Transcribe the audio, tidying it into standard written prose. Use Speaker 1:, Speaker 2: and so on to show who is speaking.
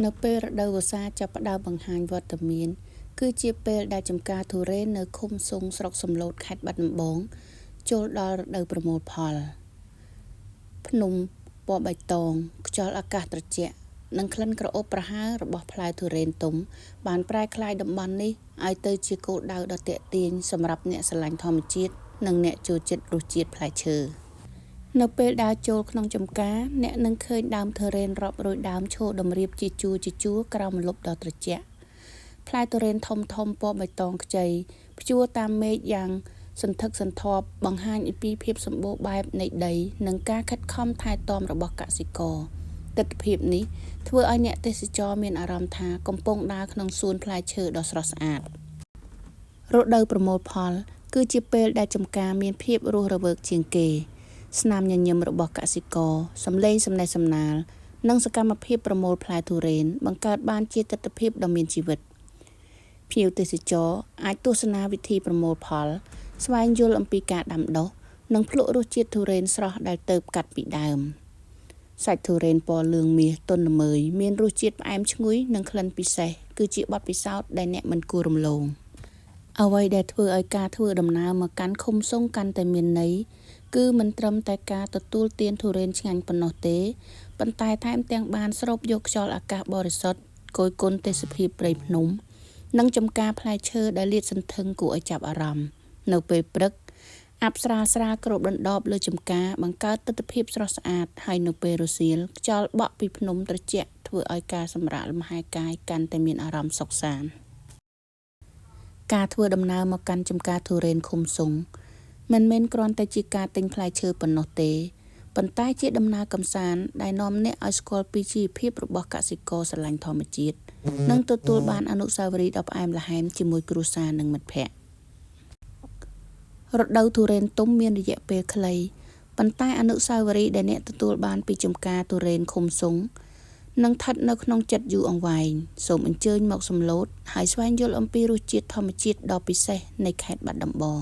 Speaker 1: នៅពេលរដូវវស្សាចាប់ផ្ដើមបង្ហាញវត្តមាន គឺជាពេលដែលចម្ការទុរេននៅឃុំស៊ុងស្រុកសំឡូតខេត្តបាត់ដំបង ចូលដល់រដូវប្រមូលផល ភ្នំពណ៌បៃតង ខ្យល់អាកាសត្រជាក់ និងក្លិនក្រអូបប្រហើររបស់ផ្លែទុរេនទុំ បានប្រែក្លាយតំបន់នេះឲ្យទៅជាគោលដៅដ៏ទាក់ទាញសម្រាប់អ្នកស្រឡាញ់ធម្មជាតិ និងអ្នកចូលចិត្តរសជាតិផ្លែឈើ នៅពេលដើរចូលក្នុងចម្ការ អ្នកនឹងឃើញដើមទុរេនរាប់រយដើមឈរតម្រៀបជាជួរៗក្រោមម្លប់ដ៏ត្រជាក់ ផ្លែទុរេនធំៗពណ៌បៃតងខ្ចី ព្យួរតាមមេឃយ៉ាងសន្ធឹកសន្ធាប់ បង្ហាញពីភាពសម្បូរបែបនៃដី និងការខិតខំថែទាំរបស់កសិករ ទិដ្ឋភាពនេះធ្វើឲ្យអ្នកទេសចរមានអារម្មណ៍ថាកំពុងដើរក្នុងសួនផ្លែឈើដ៏ស្រស់ស្អាត រដូវប្រមូលផល គឺជាពេលដែលចម្ការមានភាពរស់រវើកជាងគេ ស្នាមញញឹមរបស់កសិករ សំឡេងសំណេះសំណាល និងសកម្មភាពប្រមូលផ្លែទុរេន បង្កើតបានជាទិដ្ឋភាពដ៏មានជីវិត ភ្ញៀវទេសចរអាចទស្សនាវិធីប្រមូលផល ស្វែងយល់អំពីការដាំដុះ និងភ្លក្សរសជាតិទុរេនស្រស់ដែលទើបកាត់ពីដើម សាច់ទុរេនពណ៌លឿងមាសទន់ល្មើយ មានរសជាតិផ្អែមឈ្ងុយ និងក្លិនពិសេស គឺជាបទពិសោធន៍ដែលអ្នកមិនគួររំលង អ្វីដែលធ្វើឲ្យការធ្វើដំណើរមកកាន់ឃុំស៊ុងកាន់តែមានន័យ គឺមិនត្រឹមតែការទទួលទានទុរេនឆ្ងាញ់ប៉ុណ្ណោះទេ ប៉ុន្តែថែមទាំងបានស្រូបយកខ្យល់អាកាសបរិសុទ្ធ គយគន់ទេសភាពព្រៃភ្នំ និងចម្ការផ្លែឈើដែលលាតសន្ធឹងគួរឲ្យចាប់អារម្មណ៍ នៅពេលព្រឹក អប្សរាស្រាលគ្របដណ្ដប់លើចម្ការ បង្កើតទិដ្ឋភាពស្រស់ស្អាត ហើយនៅពេលរសៀល ខ្យល់បក់ពីភ្នំត្រជាក់ធ្វើឲ្យការសម្រាកលំហែកាយកាន់តែមានអារម្មណ៍សុខសាន្ត ការធ្វើដំណើរមកកាន់ចម្ការទុរេនឃុំស៊ុង មិនមែនគ្រាន់តែជាការទិញផ្លែឈើប៉ុណ្ណោះទេ ប៉ុន្តែជាដំណើរកម្សាន្តដែលនាំអ្នកឲ្យស្គាល់ពីជីវភាពរបស់កសិករស្រឡាញ់ធម្មជាតិ និងទទួលបានអនុស្សាវរីយ៍ដ៏ផ្អែមល្ហែមជាមួយគ្រួសារនិងមិត្តភក្តិ រដូវទុរេនទុំមានរយៈពេលខ្លី ប៉ុន្តែអនុស្សាវរីយ៍ដែលអ្នកទទួលបានពីចម្ការទុរេនឃុំស៊ុង នឹងស្ថិតនៅក្នុងចិត្តយូរអង្វែង សូមអញ្ជើញមកសំឡូត ហើយស្វែងយល់អំពីរសជាតិធម្មជាតិដ៏ពិសេសនៃខេត្តបាត់ដំបង